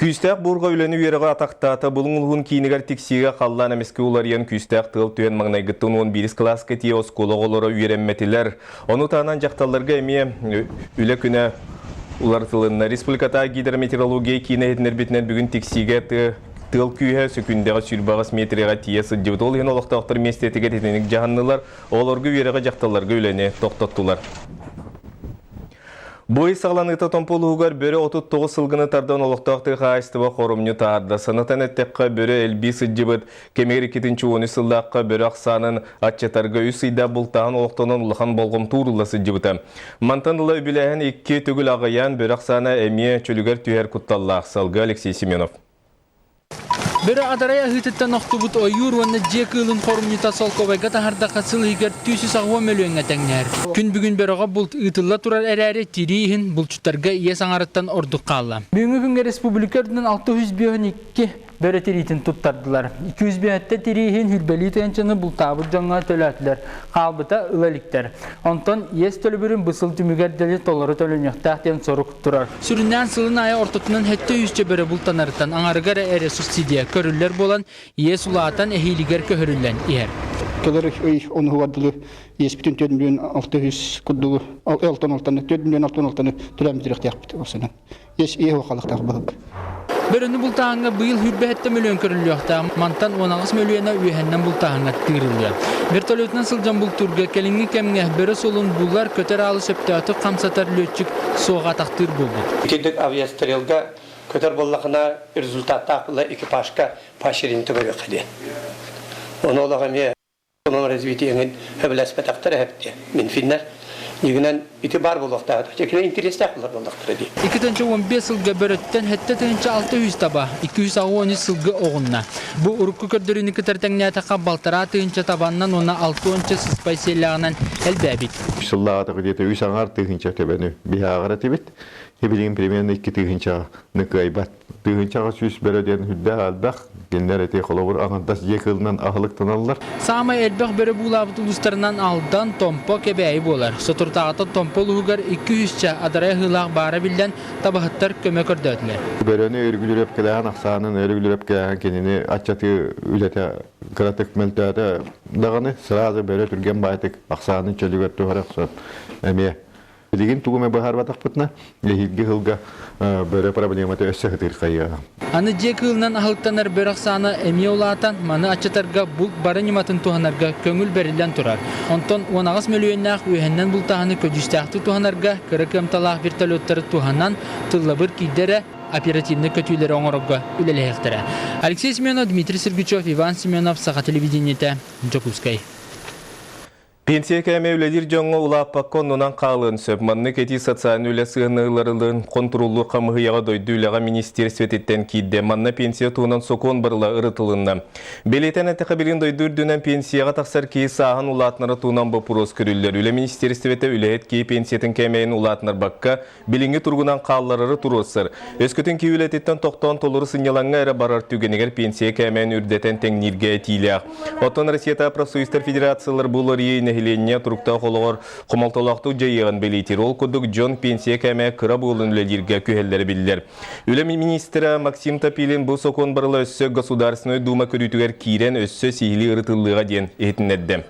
Күүстээх буурҕа үлэни үөрэҕи атахтаата. Булуҥ улууһун киинигэр Тиксиигэ халлаан эмискэ уларыйан күүстээх тыал түһэн маҥнайгыттан 11 кылааска тиийэ оскуола оҕолоро үөрэммэтилэр. Ону таһынан дьахталларга эмиэ үлэ күнэ уларытылынна. Республикатааҕы гидрометеорология киинэ иһитиннэрбитинэн бүгүн Тиксиигэ тыал күүһэ сөкүүндэҕэ 28 метрэҕэ тиийэ сылдьыбыт. Ол иһин олохтоохтор миэстэтигэр итинник дьаһаннылар. Оҕолорго үөрэҕи дьахталларга үлэни тохтоттулар. Бу ый саҕаланыыта Томпо улууһугар бөрө 39 сылгыны тардан олохтоох тыа хаһаайыстыба хоромньу таһаарда. Санатан эттэххэ, бөрө элбии сылдьыбыт кэмигэр 2013 сыллаахха бөрө ахсаанын аччатарга үс ыйдаах бултааһын олохтонон улахан болҕомто уурулла сылдьыбыта. Мантан ыла үбүлээһин икки төгүл аҕыйаан, бөрө ахсаана эмиэ чөлүгэр түһэр кутталлаах. Салгыы Алексей Семенов. Бөрө адарай аһыытыттан охтубут ойуур уонна дьиэ кыылын хорумньута солкуобайга таһардахха сыл иһигэр 280 мөлүйүөҥҥэ тэҥнэһэр. Күн бүгүн бөрөҕө булт ыытылла турар эрээри, тирии иһин булчуттарга иэс аҥарыттан ордук хаалла. Бүгүҥҥү күҥҥэ республика үрдүнэн 652 бөрө тириитин туттардылар. 205 тирии иһин хүрбэлии тыһыынчаны бултаабыт дьоҥҥо төлөөтүлэр. Хаалбыта ыла иликтэр. Онтон иэс төлөбүрүн бу сыл түмүгэр диэри толору төлөнүөхтээх диэн сорук турар. Сүрүннээн сылын аайы ортотунан 700 бөрө бултанарыттан аҥарыгар эрэ субсидия көрүллэр буолан, иэс улаатан эһиилигэр көһөрүллэн иһэр. Кэлэр ый онуһугар дылы иэспитин 4 миллион 600 курдугу алтан алтаны 4 миллион алтан алтаны төлөөн бүтүрүөхтээхпит ол сынан. Иэс иэһ уохалахтаах баһылык. Бөрөнү бултааһыҥҥа быйыл 27 мөлүйүөн көрүллүөхтээх, мантан 18 мөлүйүөнэ үөһэннэн бултааһыҥҥа тыырыллыа. Вертолетунан сылдьан бултуурга кэлиҥҥи кэмҥэ бөрө суолун булар, көтөр аалы сөптөөхтүк хамсатар лүөччүк суоҕа атахтыыр буолбут. Итинник авиастрелга көтөр буоллахына результаттаах була экипажка поощрение көрүөххэ диэн. Ону олох эмиэ Онон развитиеңин сөбүлэспэтэхтэр эһэптиэ. Минфиннэр дьигинэн ити баар буолуохтаах. Дьикинэн интэриэстээх булар буоллахтара дии. 2015 сылга бөрөттөн 7600 таба, 283 сылгы оҕунна. Бу урукку көрдөрүүнү кытары тэҥнээтэххэ балтараа тыһыынча табаннан уонна 60 сыспай сиэллээҕинэн элбээбит. Сыллаатык где-то үс аҥаар тыһыынча төбөнү биһааҕар этибит. Билигин примерно 2 тыһыынчаны кыайбат. Тыһыынчаҕа 100 бөрө диэн үрдээх элбэх. Кинилэр ити холобур аҥардас дьиэ кыылынан аһылыктаналлар. Саамай элбэх бөрө буулаабыт улуустарынан Алдан, Томпо, Кэбээйи буолар. Соторутааҕыта Томпо улууһугар 200-чэ адарай аһыылаах баара биллэн, табаһыттар көмө көрдөөтүлэр. Бөрөнү өргүлүрөпкэлээн ахсаанын өргүлүрөпкэлээн кинини аччатыы үлэтэ кыратык мөлтөөтө даҕаны сразу бөрө түргэн баайтык ахсаанын чөлүгэр түһэрэ охсон эмиэ Билигин тугу эмэ быһаарбатахпытына, эһиилги сылга бөрө проблемата өссө сытыырхайыаҕа. Аны дьиэ кыылынан аһылыктанар бөрө ахсаана эмиэ улаатан, маны аччатарга булт бары ньыматын туһанарга көҥүл бэриллэн турар. Онтон 18 мөлүйүөннээх үөһэннэн бултааһыны көдьүүстээхтик туһанарга кыра кыамталаах вертолеттары туһанан, тыллабыр киирдэ эрэ оперативнай көтүүлэри оҥорорго үлэлэһиэхтэрэ. Алексей Семенов, Дмитрий Сергучев, Иван Семенов, Саха телевидениетэ, Дьокуускай. Пенсия кээмэ үлэлиир дьоҥҥо улааппакка оннунан хаалыан сөп. Маннык этии социальнай үлэ сыһыаннаһыыларын хонтуруоллуур хамыыһыйаҕа дойду үлэҕэ министиэристибэтиттэн киирдэ. Манна пенсия туһунан сокуон барыла ырытылынна. Бэлиэтээн эттэххэ, билигин дойду үрдүнэн пенсияҕа тахсар киһи сааһын улаатынара туһунан боппуруос көрүллэр. Үлэ министиэристибэтэ үлэһит киһи пенсиятын кээмэйин улаатынарбакка, билиҥҥи туругунан хаалларары туруорсар. Өскөтүн киһи үлэтиттэн тохтоон толору сынньалаҥҥа эрэ барар түгэнигэр пенсия кээмэйин үрдэтэн тэҥнииргэ этиилээх. Оттон Россията профсоюзтар федерациялар бу уларыйыы нэһилиэнньэ туруктаах олоҕор хомолтолоохтук дьайыаҕын бэлиэтиир. Ол курдук дьон пенсия кээмэйэ кыра буолан үлэлииргэ күһэллэрэ биллэр. Үлэ министрэ Максим Топилин бу сокуон барыла өссө Государственнай Дума көрүүтүгэр киирэн өссө сиһилии ырытыллыаҕа диэн иһитиннэрдэ.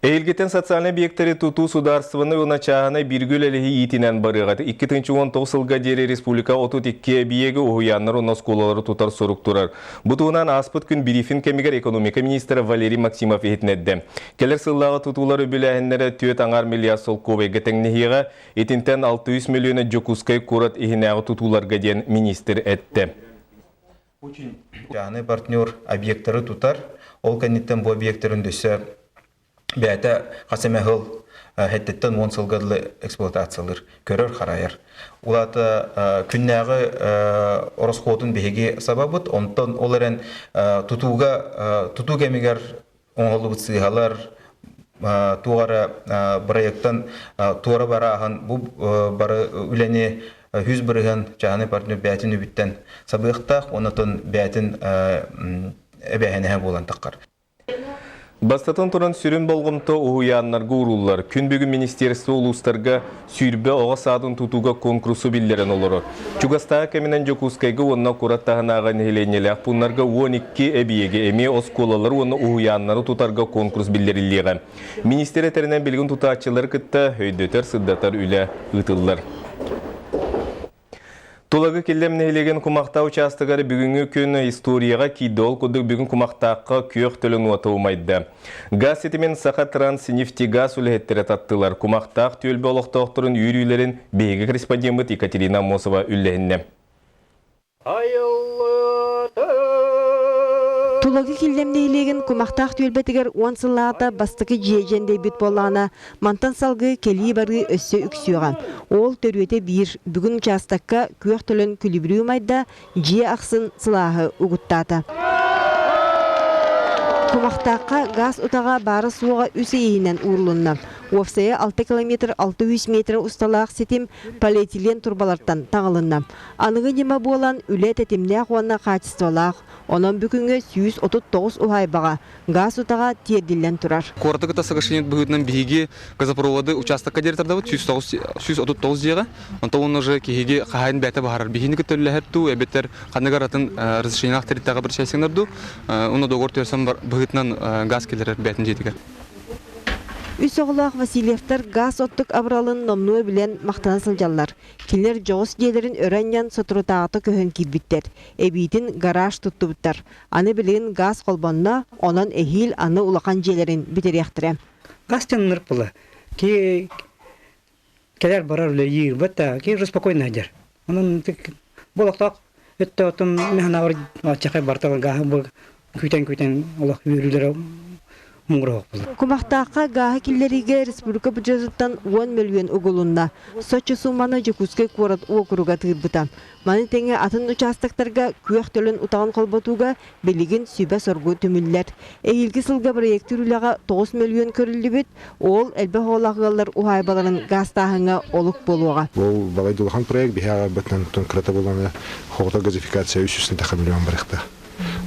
Эһиилгиттэн социальнай объектэри тутуу судаарыстыбаннай уонна чааһынай бииргэ үлэлэһии иитинэн барыаҕа. 2019 сылга диэри республика 32 эбийиэги уһуйааннар уонна оскуолалары тутар сорук турар. Бу туһунан ааспыт күн брифинг кэмигэр экономика министрэ Валерий Максимов иһитиннэрдэ. Кэлэр сыллааҕы тутуулар үбүлээһиннэрэ 4,5 миллиард солкуобайга тэҥнэһиэҕэ, итинтэн 600 миллиона Дьокуускай куорат иһинээҕи тутууларга диэн министр эттэ. Чааһынай партнер объектары тутар, ол кэнниттэн бу объектарын өссө бэйэтэ хас эмэ сыл хэттиттэн 10 сылга дылы эксплуатациялыыр, көрөр-харайар. Улаата күннээҕи ороскуотун биһиги сабабыт, онтон ол эрэн тутууга тутуу кэмигэр оҥоһуллубут сыыһалар туох эрэ бырайыактан туора барааһын бу бары үлэни 100% чааһынай партнер бэйэтин үбүттэн сабыахтаах уонна бэйэтин эбээһинэһэ буолан таххар. Бастатан туран сүрүн болҕомто уһуйааннарга ууруллар. Күн бүгүн министерство улуустарга 20 оҕо саадын тутууга конкурсу биллэрэн олорор. Чугастааҕы кэминэн Дьокуускайга уонна куорат таһынааҕы нэһилиэнньэлээх пууннарга 12 эбийиэги эмиэ оскуолалары уонна уһуйааннары тутарга конкурс биллэриллиэҕэ. Министр этэринэн билигин тутааччылары кытта өйдөтөр-сырдатар үлэ ыытыллар. Тулагы Киллэм нэһилиэгин Кумахтаах учаастагар бүгүҥҥү күн историяҕа киирдэ. Ол курдук бүгүн Кумахтаахха күөх төлөн уота умайда. Газ ситимин Саха Транснефтегаз үлэһиттэрэ таттылар. Кумахтаах түөлбэ олохтоохторун үөрүүлэрин биһиги корреспондеммыт Екатерина Аммосова үллэһиннэ. Тулагы Киллэм нэһилиэгин Кумахтаах түөлбэтигэр 10 сыллааҕыта бастакы дьиэ дьэндэйбит буоллаҕына, Мантан салгыы кэлии-барыы өссө үксүөҕэ. Ол төрүөтэ биир, бүгүн учаастакка күөх төлөн күлүбүрүү умайда, дьиэ ахсын сылааһы угуттаата. Кумахтаахха гаас утаҕа баара-суоҕа үс ый иһинэн уурулунна. Уопсайа 6 километр 600 метр усталаах ситим полиэтилен турбалартан таҥылынна. Аныгы ньыма буолан, үлэ тэтимнээх уонна хаачыстыбалаах. Онон бүгүҥҥэ 139 уһаайбаҕа гаас утаҕа тиэрдиллэн турар. Куораты кытта соглашение быһыытынан биһиги газопроводы участокка диэри тардабыт 139 дьиэҕэ. Онтон уонна уже киһиги хаһаайын бэйэтэ баһарар. Биһини кытта үлэлэһэр дуу, эбэтэр ханныгар атын разрешениелаах тэрилтэҕэ обращайсыңнар дуу, уонна договор түһэрсэн быһыытынан газ киллэрэр бэйэтин дьиэтигэр. Үс оҕолоох Васильевтар гаас оттук абыралын номнуо билэн махтана сылдьаллар. Кинилэр дьоҕус дьиэлэрин өрө анньан соторутааҕыта көһөн киирбиттэр. Эбиитин гараж туттубуттар. Аны билигин газ холбонно, онон эһиил аны улахан дьиэлэрин бүтэриэхтэрэ. Газ теннер була. Ки кэлэр барар үлэлиир бата ки уже спокойно дер. Онон болохтоох өттө отун механавар чахай бартал гааһы бу күтэн-күтэн олох үөрүүлэрэ Кумахтаахха гааһы киллэриигэ республика бюджетыттан 10 мөлүйүөн угулунна. Соччо сууманы Дьокуускай куорат уокуруга тыырбыта. Маны тэҥэ атын учаастактарга күөх төлөн утаҕын холботууга билигин сүбэ-соргу түмүллэр. Эһиилги сылга проектир үлэҕэ 9 мөлүйүөн көрүллүбүт, ол элбэх оҕолоох ыаллар уһаайбаларын гаастааһыҥҥа олук буолуоҕа. Ол балай улахан проект биһи аҕабытынан кырата буланы хоҕото газификация 300 тахха миллион барыахтаах.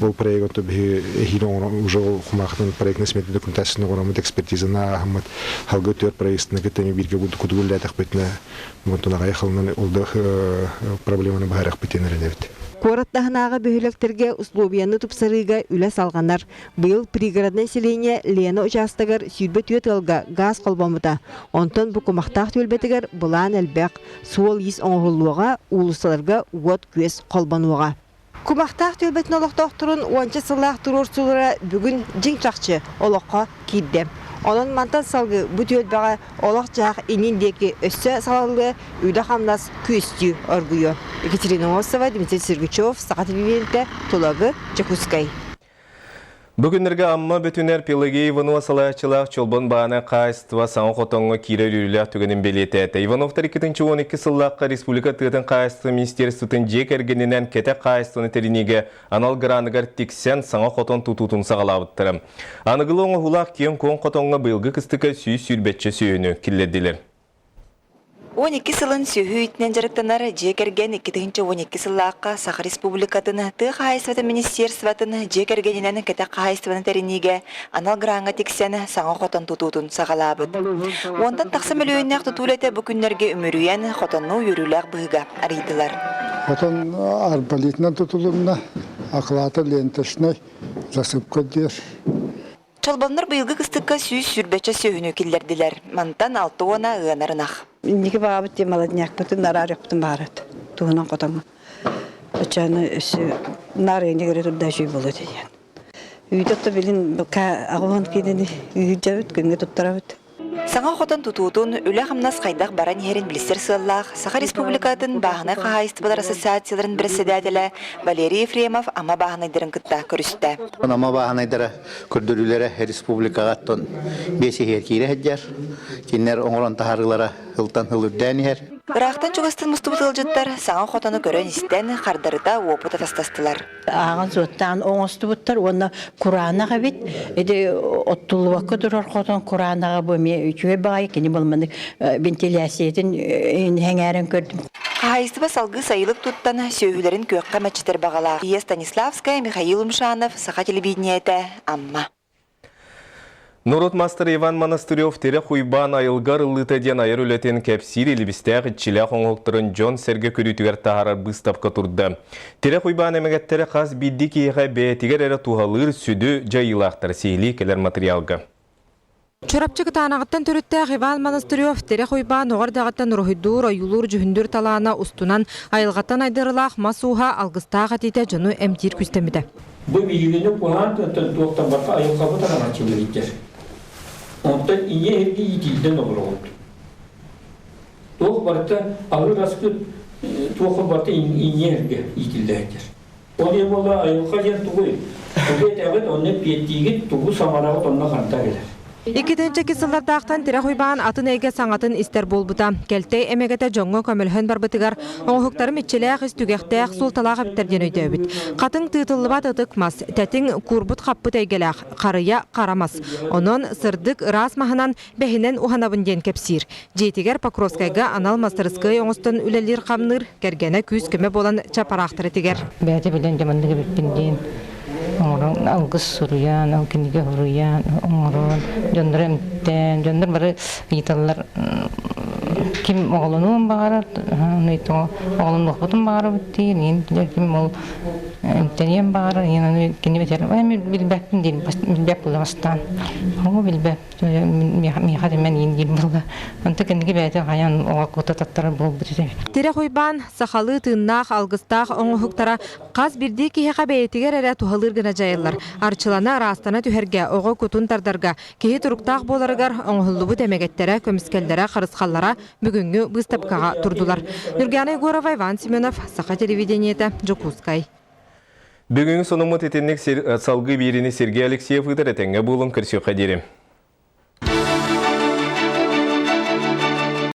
Ол проект онто биһи эһиил оҥорон уже ол кумаахытын проектный смета документацияны оҥороммут экспертизаны ааһаммыт халгы түөрт проектны кытта бииргэ кудугу үлэлээтэхпитинэ онтон аҕай халынан ол да проблеманы быһаарыахпыт диэн эрэнэбит. Куорат таһынааҕы бөһүөлэктэргэ условияны тупсарыыга үлэ салҕанар. Быйыл пригороднай селение Лена учаастагар 24 ыалга гаас холбоммута. Онтон бу кумахтаах түөлбэтигэр былаан элбэх, суол-иис оҥоһуллуоҕа, уулуссаларга уот-күөс холбонуоҕа. Кумахтаах түөлбэтин олохтоохторун уонча сыллаах туруорсуулара бүгүн дьиҥ-чахчы олоххо киирдэ. Онон мантан салгыы бу түөлбэҕэ олох-дьаһах иннин диэки өссө салаллыа, үлэ-хамнас күөстүү оргуйуо. Екатерина Осова, Дмитрий Сергучев, Саха телевидениетэ, Тулагы, Дьокуускай. Бу күннэргэ Амма бөтүнэр Пелагея Иванова салайааччылаах Чолбон баана хаһаайыстыба саҥа хотоҥҥо киирэр үөрүүлээх түгэнин бэлиэтээтэ. Ивановтар 2012 сыллаахха республика тыатын хаһаайыстыба министерствотын дьиэ кэргэнинэн кэтэх хаһаайыстыбаны тэриниигэ анал граныгар тиксэн саҥа хотон тутуутун саҕалаабыттара. Аныгылыы оҥоһуулаах киэҥ-куоҥ хотоҥҥо быйылгы кыстыкка 120 сүөһүнү киллэрдилэр. 12 сылын сүөһү иитинэн дьарыктанар дьиэ кэргэн 2012 сыллаахха Саха Республикатын Тыа хаһаайыстыбатын министерствотын дьиэ кэргэнинэн кэтэх хаһаайыстыбаны тэриниигэ анал граҥҥа тиксэн саҥа хотон тутуутун саҕалаабыт. Уонтан тахса мөлүйүөннээх тутуу үлэтэ бу күннэргэ үмүрүйэн, хотоннуу үөрүүлээх быһыыга арыйдылар. Хотон арбалитынан тутулунна, акылаата ленточнай, засыпка диэр. Чолбоннор быйылгы кыстыкка 120 сүөһүнү киллэрдилэр. Мантан алта уона ыанар ынах. Инники баҕабыт диэн молоднякпытын нараарыахпытын баарат. Туһунан хотоҥҥо. Оччону өссө наарыйны көрө турда үчүй буолуо диэн. Үүтэ отто билин аҕуһун киинини үүрдьэбит, күҥҥэ туттарабыт. Саҥа хотон тутуутун, үлэ-хамнас хайдах баран иһэрин билсэр сыаллаах Саха Республикатын бааһынай хаһаайыстыбалар ассоциацияларын бэрэссэдээтэлэ Валерий Ефремов Амма бааһынайдарын кытта көрүстэ. Амма бааһынайдара көрдөрүүлэрэ республикаҕа оттон биэс иһигэр киирэ сылдьар. Кинилэр оҥорон таһаарыылара сылтан сыл үрдээн иһэр. Ыраахтан-чугастан мустубут ыалдьыттар саҥа хотону көрөн-истэн, хардарыта уопут атастастылар. Ааҕан-суоттаан оҥостубуттар уонна кураанах эбит. Ити оттуллубакка турар хотон кураанаҕа бу эмиэ үчүгэй баҕайы кини былманы вентиляциятын сэҥээрэн көрдүм. Хаһаайыстыба салгыы сайылык туттан, сүөһүлэрин күөххэ мэччитэр баҕалаах. Ия Станиславская, Михаил Умшанов, Саха телевидениетэ, Амма. Норуот маастара Иван Монастырев Тирэх Уйбаан айылга арыллыыта диэн айар үлэтин кэпсиир илибистээх иччилээх оҥоһуктарын дьон-сэргэ көрүүтүгэр таһаарар быыстапка турда. Тирэх Уйбаан эмэгэттэрэ хас биирдии киһиэхэ бэйэтигэр эрэ туһалыыр сүдү дьайыылаахтар сиһилии кэлэр матырыйаалга. Чурапчы Кытаанаҕыттан төрүттээх Иван Монастырев Тирэх Уйбаан оҕо эрдэҕиттэн уруһуйдуур, ойуулуур, дьүһүндүүр талаана устунан айылҕаттан айдарылаах мас ууһа, алгыстаах этиитэ дьону эмтиир күүстэммитэ. Бу биһигини куһаан тыаттан туохтан барта айылҕабыт араҥаччылыыр Онтон ийэ эргэ иитиллэн олороҕут. Туох барыта аһыыр аскыт туох барыта ийэ эргэ иитиллээччэр. Ол иһин буолла айылҕа диэн тугуй? Тугу этэҕит, онно эппиэттиигит, тугу саҥараҕыт, онно харда кэлэр. Иккитинчи сыллардаахтан Тирэх Уйбаан атын эйгэ саҥатын истэр буолбута. Кэлтэй эмэгэтэ дьоҥҥо көмөлөһөн барбытыгар оҥоһуктарым иччилээх ис түгэхтээх, суолталаах эбиттэр диэн өйдөөбүт. Хатыҥ тыытыллыбат ытык мас, тэтиҥ куурбут-хаппыт эйгэлээх, харыйа хара мас. Онон сырдык, ыраас маһынан, бэһинэн уһанабын диэн кэпсиир. Дьиэтигэр Покровскайга анал мастарыскыай оҥостон үлэлиир-хамныыр, кэргэнэ күүс-көмө буолан чапараахтары тигэр. Бэйэтэ билэн дьэ маннык эбиппин диэн оҥорон алгыс суруйан, ол кинигэ суруйан, оҥорон, дьоннору эмтээн, дьоннор бары ыйыталлар ким оҕолонуон баҕарар, оҕолонуохпутун баҕарабыт диир, ким ол эмтэниэн баҕарар, кини бэтэр, билбэппин диир, билбэт буола бастаан. Оҕо билбэт. Миэхэ тимэн иин диир буолла. Онто кэнники бэйэтэ хайаан оҕо кута таттарар буолбут этэ. Тирэх Уйбаан сахалыы тыыннаах, алгыстаах оҥоһуктара хас биирдии киһиэхэ бэйэтигэр эрэ туһалыыр гына дьайаллар. Арчылана, ыраастана түһэргэ, оҕо кутун тардарга, киһи туруктаах буоларыгар оҥоһуллубут эмэгэттэрэ, көмүскэллэрэ, харысхаллара бүгүҥҥү быыстапкаҕа турдулар. Нюргиана Егорова, Иван Семенов, Саха телевидениетэ, Дьокуускай. Бүгүҥҥү сонуммут итинник салгыы биириини Сергей Алексеев ыытар этэҥҥэ буолуҥ көрсүөххэ диэри.